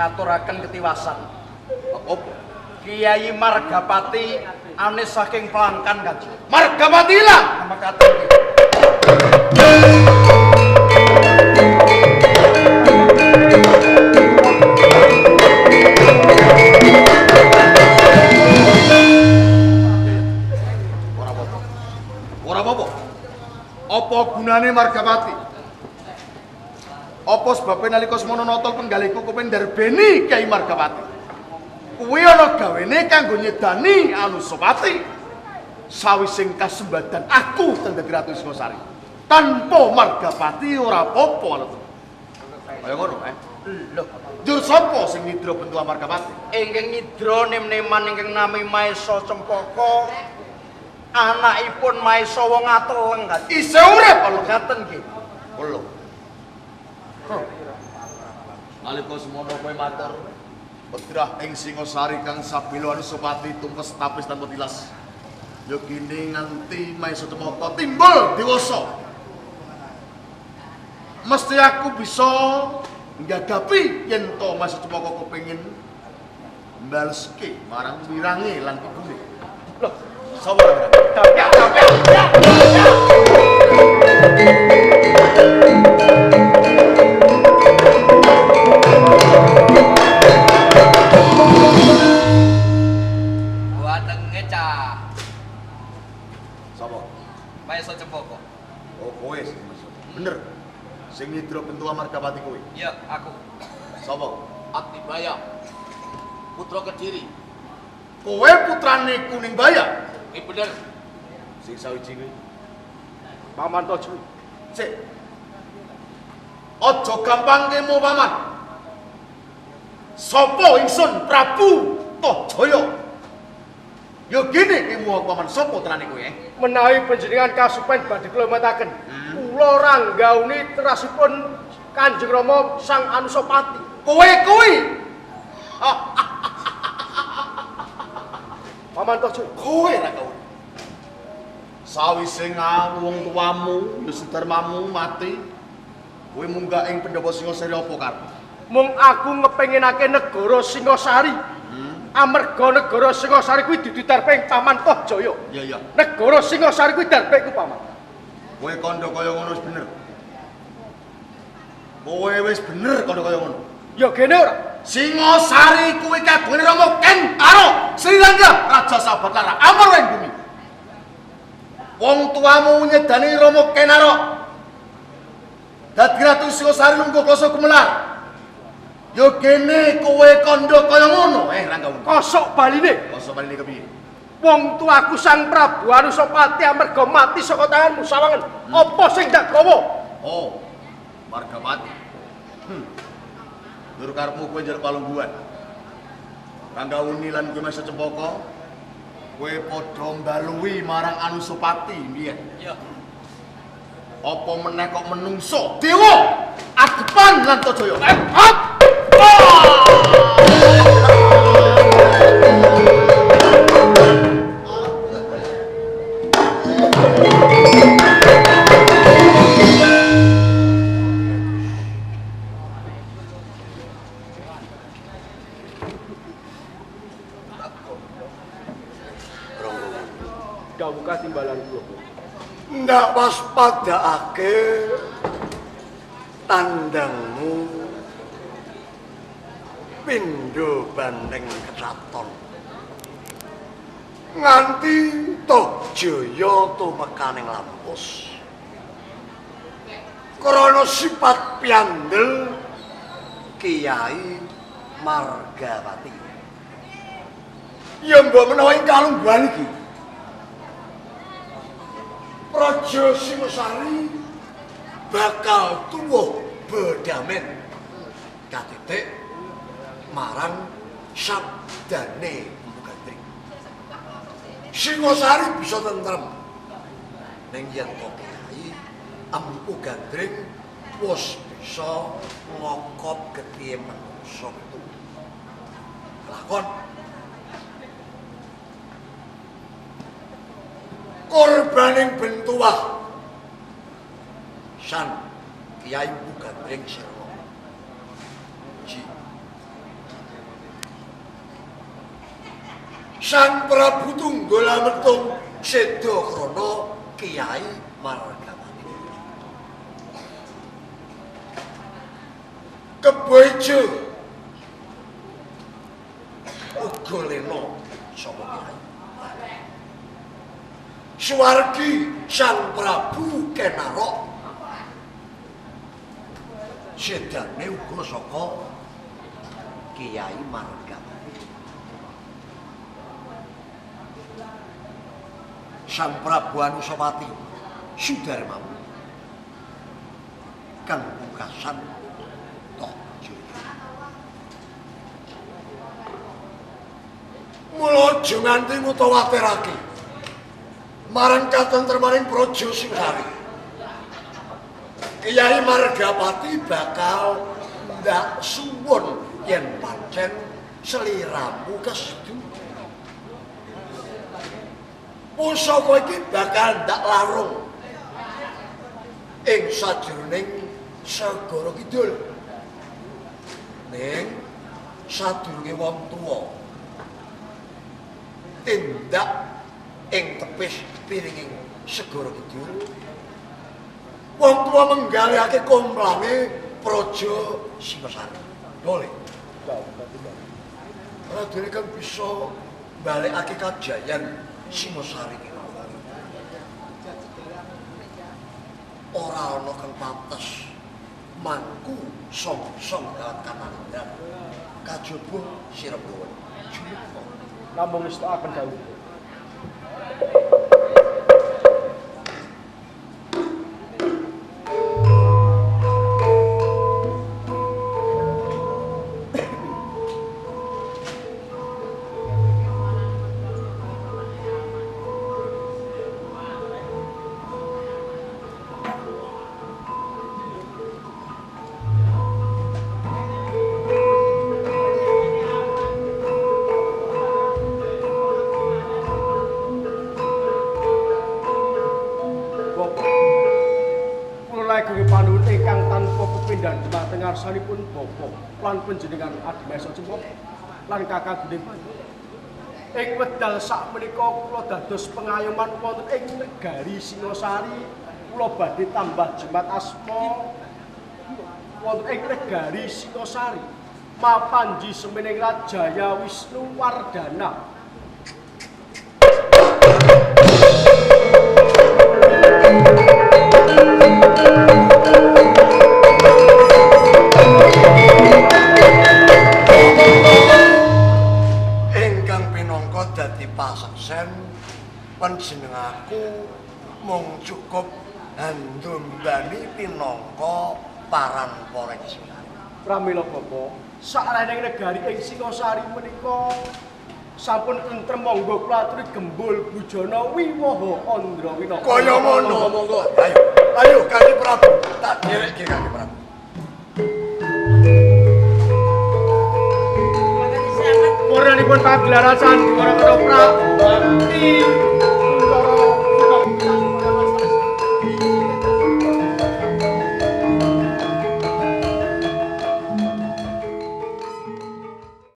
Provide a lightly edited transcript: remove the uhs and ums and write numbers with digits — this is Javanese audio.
Ngaturaken ketiwasan. Apa? Kiai Margapati anis saking Plangkan Kanjeng. Margapati ilang. Mekaten nggih. Ora apa-apa. Ora apa-apa. Apa gunane Margapati? Apa sebabe nalika semono nata penggalihku kepen ndarbeni Kiai Margapati? Kuwi ana gawene kanggo nyedani Anusapati. Sawising kasembadan aku kang dadi Ratu Singosari. Tanpa Margapati ora apa-apa lho. Kaya ngono, eh. Lho, Njur sapa sing nyidra bentu Margapati? Ingkang nyidra nem-neman ingkang nami Maesa Cempaka, anakipun Maesa wong ateleng Kanjeng. Isih urip lho. Ngaten nggih. Lho. Nalika semono kowe matur pedrah ing Singosari kang sabila Anusapati tumpes tapis tanpa tilas. Ya gini nganti Maesa Cempaka timbul dewasa. Mesti aku bisa nggagapi yen to Maesa Cempaka kepengin mbaleske marang wirange lan ibune. Lho, Sapa ora? ya, ya, ya, ya. Buatenge cah. Sapa? Maesa Cempaka. Oh, kowe sing Maesa. Bener. Sing nyidra bentu Margapati kowe. Iya, aku. Sapa? Aktibaya. Putra Kediri. Kowe putrane Kuning Baya. Iki bener. Sing sawiji kuwi. Paman Tojo. Sik. Aja gampang kemo paman. Sapa ingsun Prabu Tohjaya? Ya gene kemo aku paman sapa tenane kowe? Eh? Menawi panjenengan kasupen badhe kula mataken. Kula ranggauni terasipun Kanjeng Rama Sang Anusapati. Kowe kuwi. Paman Tojo. Kowe ra kowe. Sawise wong tuamu, ya Sudarmamu mati, kowe munggah ing Pandhawa Singasari apa karep? Mung aku ngepenginake negara Singasari. Amarga negara Singasari kuwi dudu darpe Paman Tohjaya. Iya, iya. Negara Singasari kuwi darpeku Paman. Kowe kandha kaya ngono wis bener. Kowe wis bener kandha kaya ngono. Ya gene ora. Singasari kuwi kagungane Rama Kentaro Sri Rangga Raja Sabatlara Amar ing bumi. Wong tuamu nyedani Rama Kenaro. Dadi Ratu Singasari lungguh klasa gumelar. Ya gene kowe kandha kaya ngono, Rangga. Kosok baline. Kosok baline kepiye? Wong tuaku Sang Prabu Anusapati amarga mati saka tanganmu sawangen. Apa sing tak gawa? Oh, Margapati. Nur karepmu kowe njaluk palungguhan. Ranggawuni lan kowe Maesa Cempaka, kowe padha mbaluwi marang Anusapati mbiyen. Iya. Apa meneh kok menungso dewa adepan lan Tohjaya. Hop! Dawuh katimbalan kula. Ndak waspadakake tandangmu pindho bandeng kedaton nganti Tohjaya tumekaning lampus krana sifat piandel Kiai Margapati. Ya mbok menawa ing kalungguhan iki Praja Singasari bakal tuwuh bedamen katitik marang sabdane Empu Gandring. Singasari bisa tentrem ning yen to Kiai Empu Gandring wis bisa ngokop getihe manungsa itu. Lakon korbaning bentuwah san Kiai Empu Gandring sirna. Ji. Sang Prabu Tunggul Ametung seda krana Kyai Margapati. Kebo Ijo uga lena saka Kyai. Suwargi Sang Prabu Kenarok sedane uga saka Kyai Margapati. Sang Prabu Anusapati Sudarmamu kang pungkasan Tohjaya. Mula aja nganti mutawatirake marang katentremaning Praja Singhasari. Kyai Margapati bakal ndak suwun yen pancen sliramu kesedu. Pusaka iki bakal ndak larung ing sajroning Segara Kidul. Ning sadurunge wong tuwa tindak ing tepis piringing Segara Kidul, wong tuwa menggalihake komplange Praja Singhasari. Boleh. Radene kang bisa balekake kajayan Singhasari kinaka. Ora ana kang pantes mangku song-song kawat kamaningran kajaba sira mawon. Namung ngestokaken dawuh. Ngarsanipun bapa lan panjenengan Adi Maesa Cempaka lan Kakang Gunting. Ing wedal sakmenika kula dados pengayoman wonten ing negari Singhasari, kula badhe tambah jimat asma wonten ing negari Singhasari. Mapanji semening Rajaya Wisnu Wardana. Panjenengaku mung cukup handumbani pinangka paran poreng Singhasari. Pramila bapa, sakrahing negari ing Singhasari menika sampun tentrem, monggo kula aturi gembul bujana wiwaha Andrawina. Kaya ngono, monggo. Ayo, ayo Kanjeng Prabu, tak dherekke Kanjeng Prabu. Purnanipun pagelaran sandiwara ketoprak bakti.